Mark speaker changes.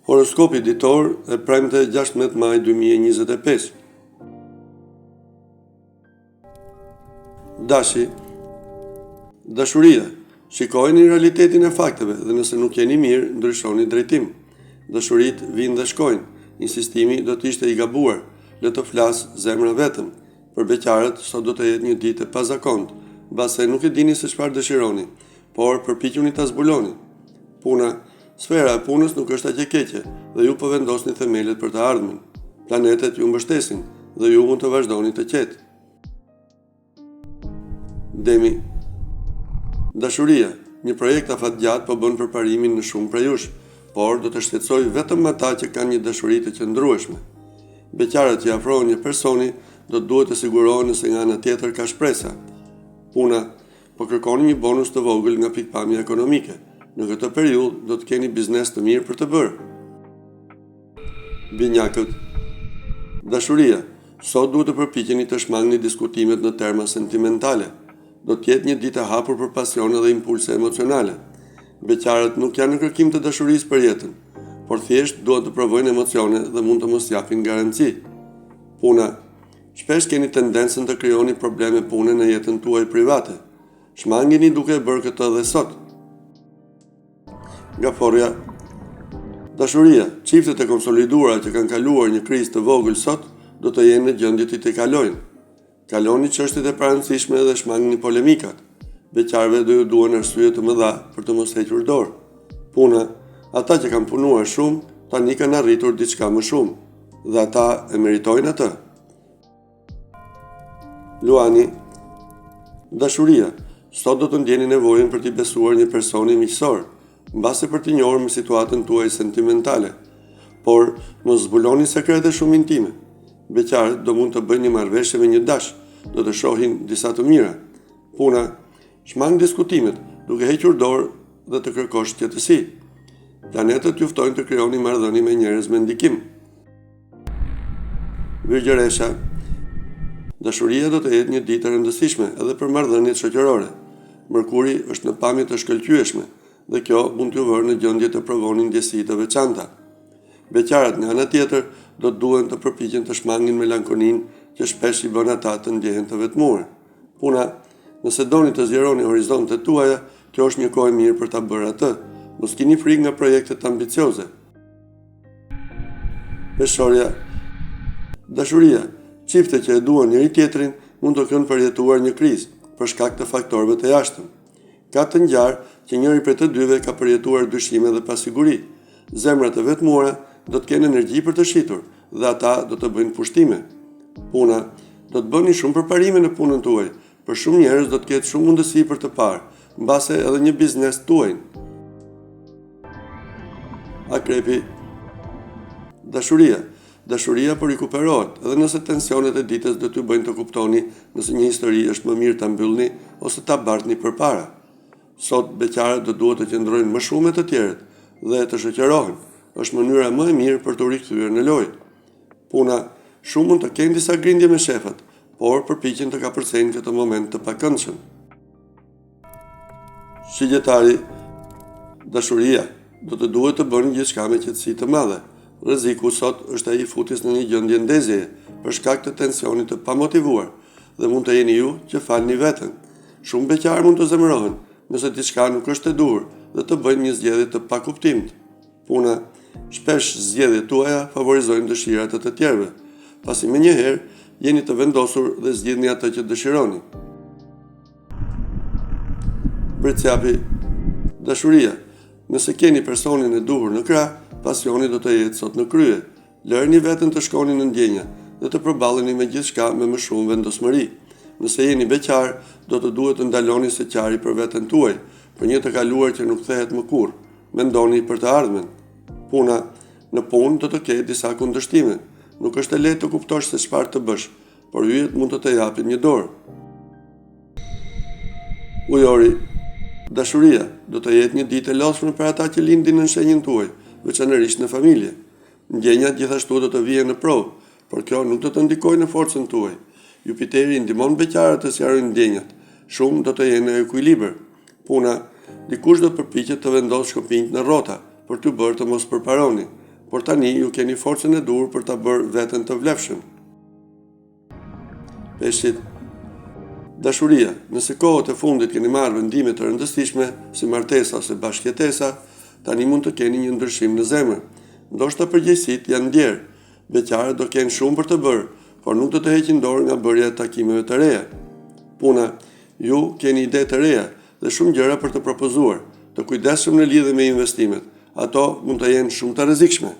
Speaker 1: Horoskopi ditor e premte 16 maj 2025. Dashi Dashuria Shikojeni realitetin e fakteve dhe nëse nuk jeni mirë, ndryshoni drejtim. Dashuritë vijnë dhe shkojnë. Insistimi do të ishte i gabuar. Le të flasë zemra vetëm. Për beqarët, sot do të jetë një ditë e pazakontë. Mbase nuk e dini se çfarë dëshironi, por përpiquni ta zbuloni. Puna Sfera e punës nuk është aq e keqe dhe ju po vendosni themelet për të ardhmen. Planetet ju mbështesin dhe ju mund të vazhdoni të qetë. Demi Dashuria, një projekt afatgjatë po bën përparimin në shumë prej jush, por do të shqetësojë vetëm ata që kanë një dashuri të qëndrueshme. Beqarët që i afrohen një personi do të duhet të sigurohen nëse nga ana tjetër ka shpresa. Puna Po kërkoni një bonus të vogël nga pikëpamja ekonomike. Në këtë periudhë do të keni biznes të mirë për të bërë. Binjakët Dashuria Sot duhet të përpiqeni të shmangni diskutimet në terma sentimentale. Do të jetë një ditë e hapur për pasione dhe impulse emocionale. Beqarët nuk janë në kërkim të dashurisë për jetën, por thjesht duan të provojnë emocione dhe mund të mos japin garanci. Puna Shpesh keni tendencën të krijoni probleme pune në jetën tuaj private. Shmangini duke e bërë këtë dhe sot. Gaforrja Dashuria, çiftet e konsoliduara që kanë kaluar një krizë të vogël sot, do të jenë në gjendje t'i tejkalojnë. Kaloni çështjet e parëndësishme dhe shmangni polemikat. Beqarëve do ju duhen arsye të mëdha për të mos hequr dorë. Puna, ata që kanë punuar shumë, tani kanë arritur diçka më shumë. Dhe ata e meritojnë atë. Luani, dashuria, sot do të ndjeni nevojën për t'i besuar një personi miqësor, mbase për t'i njohur me situatën tuaj sentimentale. Por, mos zbuloni sekrete shumë intime. Beqarët do mund të bëjnë një marrëveshje me një dash, do të shohin disa të mira. Puna, Shmang diskutimet, duke hequr dorë dhe të kërkosh qetësi. Planetët ju ftojnë të krijoni marrëdhënie me njerëz me ndikim. Virgjëresha Dashuria do të jetë një ditë e rëndësishme edhe për marrëdhëniet shoqërore. Mërkuri është në pamje të shkëlqyeshme dhe kjo mund t'ju vërë në gjendje të provoni ndjesi të veçanta. Beqarët nga ana tjetër do të duhen të përpiqen të shmangin melankoninë që shpesh i bën ata të ndjehen të vetmuar. Puna, nëse doni të zgjeroni horizontet tuaja, kjo është një kohë e mirë për ta bërë atë. Mos kini frikë nga projektet ambicioze. Peshorja Dashuria, çifte që e duan njëri-tjetrin mund të kenë përjetuar një krizë për shkak të faktorëve të jashtëm. Ka të ngjarë që njëri prej të dyve ka përjetuar dyshime dhe pasiguri. Zemrat e vetmuara do të kenë energji për të shitur dhe ata do të bëjnë pushtime. Puna Do të bëni shumë përparime në punën tuaj. Për shumë njerëz do të ketë shumë mundësi për të parë, mbase edhe një biznes tuajin. Akrepi Dashuria Dashuria po rikuperohet, edhe nëse tensionet e ditës do t'ju bëjnë të kuptoni nëse një histori është më mirë ta mbyllni ose ta bartni përpara. Sot beqarët do duhet të qëndrojnë më shumë me të tjerët dhe të shoqërohen. Është mënyra më e mirë për t'u rikthyer në lojë. Puna, shumë mund të kenë disa grindje me shefat, por përpiqen të kapërcejnë këtë moment të pakëndshëm. Shigjetari, dashuria, do të duhet të bëni gjithçka me qetësi të madhe. Rreziku sot është ai i futjes në një gjendje ndezjeje, për shkak të tensionit të pamotivuar, dhe mund të jeni ju që falni veten. Shumë beqarë mund të zemërohen, nëse diçka nuk është e duhur dhe të bëjnë një zgjedhje të pakuptimtë. Puna, shpesh zgjedhjet tuaja favorizojnë dëshirat e të tjerëve, pasi menjëherë jeni të vendosur dhe zgjidhni atë që dëshironi. Bricjapi, dashuria, nëse keni personin e duhur në krah, pasioni do të jetë sot në krye. Lëreni veten të shkoni në ndjenja dhe të përballeni me gjithçka me më shumë vendosmëri. Nëse jeni beqar, do të duhet të ndaloni së qari për veten tuaj, për një të kaluar që nuk kthehet më kurrë. Mendoni për të ardhmen. Puna, Në punë do të ketë disa kundërshtime. Nuk është e lehtë të kuptosh se çfarë të bësh, por yjet mund të të japin një dorë. Ujori, Dashuria, do të jetë një ditë e lodhshme për ata që lindin nën shenjën tuaj, veçanërisht në familje. Ndjenjat gjithashtu do të vihen në provë, por kjo nuk do të ndikojë në forcën tuaj. Jupiteri i ndihmon beqarët të sqarojnë ndjenjat. Shumë do të jenë në ekuilibër. Puna, dikush do të përpiqet të vendosë shkopinjtë në rrota, për t'ju bërë të mos përparoni. Por tani ju keni forcën e duhur për ta bërë veten të vlefshëm. Peshqit. Dashuria, nëse kohët e fundit keni marrë vendime të rëndësishme, si martesa ose bashkëjetesa, tani mund të keni një ndryshim në zemër. Ndoshta përgjegjësitë janë ndjerë. Beqarët do kenë shumë për të bërë, por nuk do të heqin dorë nga bërja e takimeve të reja. Puna, ju keni ide të reja dhe shumë gjëra për të propozuar. Të kujdesshëm në lidhje me investimet. Ato mund të jenë shumë të rrezikshme.